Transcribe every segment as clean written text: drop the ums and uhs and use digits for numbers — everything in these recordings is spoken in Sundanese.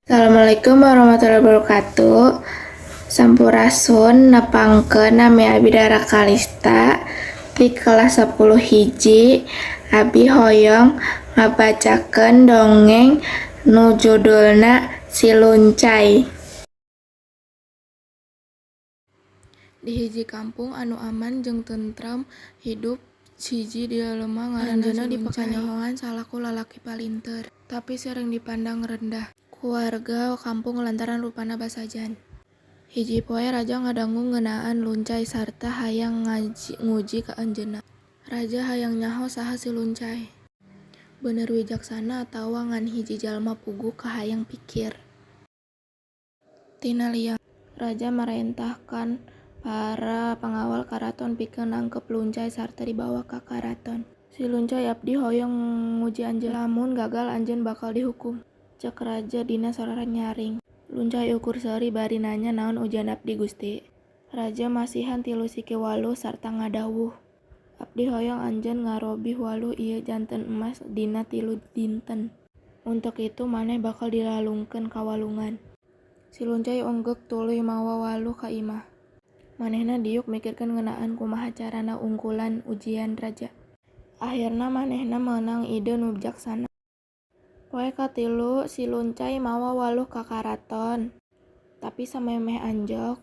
Assalamualaikum warahmatullahi wabarakatuh. Sampurasun, nepangkeun, nami abi Dara Kalista ti kelas 10 hiji. Abi hoyong ngabacakeun dongeng nu judulna Si Luncai. Di hiji kampung anu aman jeung tentram hidup hiji jelema ngaranna. Anjeunna dipakanyahoan salaku lalaki palinter, tapi sering dipandang rendah ku warga kampung lantaran rupana basajan. Hiji poe raja ngadangu ngeunaan Luncai sarta hayang nguji anjeunna. Raja hayang nyaho saha si Luncai. Bener wijaksana atawa ngan hiji jalma puguh kahayang pikir. Tina liang. Raja marentahkan para pangawal karaton pikeun nangkep Luncai sarta dibawa ka karaton. "Si Luncai, abdi hoyong nguji anjeun. Lamun gagal, anjeun bakal dihukum," cek raja dina sorana nyaring. Luncai ukur seuri bari nanya, "Naon ujian abdi, Gusti?" Raja masihan 3 siki waluh sarta ngadawuh, "Abdi hoyong anjeun ngarobih waluh ieu janten emas dina 3 dinten. Mun teu kitu maneh bakal dialungkeun ka walungan." Si Luncai unggeuk tuluy mawa waluh ka imah. Manehna diuk mikirkeun ngeunaan kumaha carana ungkulan ujian raja. Ahirna manehna meunang ide nu bijaksana. Poe katilu si Luncai mawa waluh ka karaton. Tapi samemeh anjog,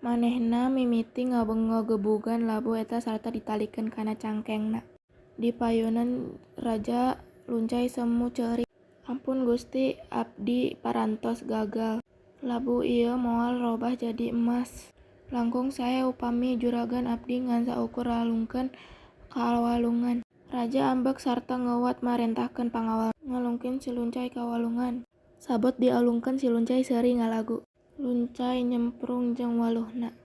manehna mimiti ngagebugan labu eta sarta ditalikeun kana cangkengna. Di payunan raja, Luncai semu ceurik, "Ampun Gusti, abdi parantos gagal. Labu ieu moal robah jadi emas. Langkung sae upami juragan abdi ngan saukur alungkeun ka walungan." Raja ambek sarta ngeuwat marentahkeun pangawalna ngalungkeun si Luncai ka walungan. Sabot dialungkeun, si Luncai seuri ngalagu. Luncai nyemprung jeung waluhna.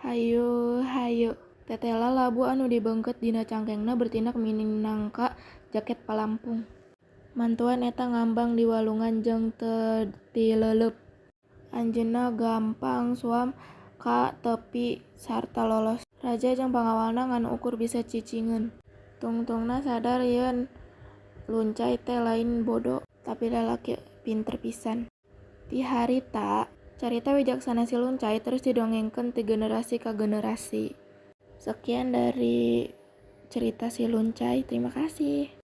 "Hayu hayu." Tetela labu anu dibeungkeut dina cangkengna bertindak minangka jaket palampung. Mantuan eta ngambang di walungan jeung teu tileleup. Anjeunna gampang suam ka tepi sarta lolos. Raja jeung pangawalna ngan ukur bisa cicingeun. Tungtungna sadar yen Luncai teh lain bodo, tapi lalaki pinter pisan. Ti harita, carita wijaksana si Luncai terus didongengkeun ti generasi ka generasi. Sekian dari cerita si Luncai, terima kasih.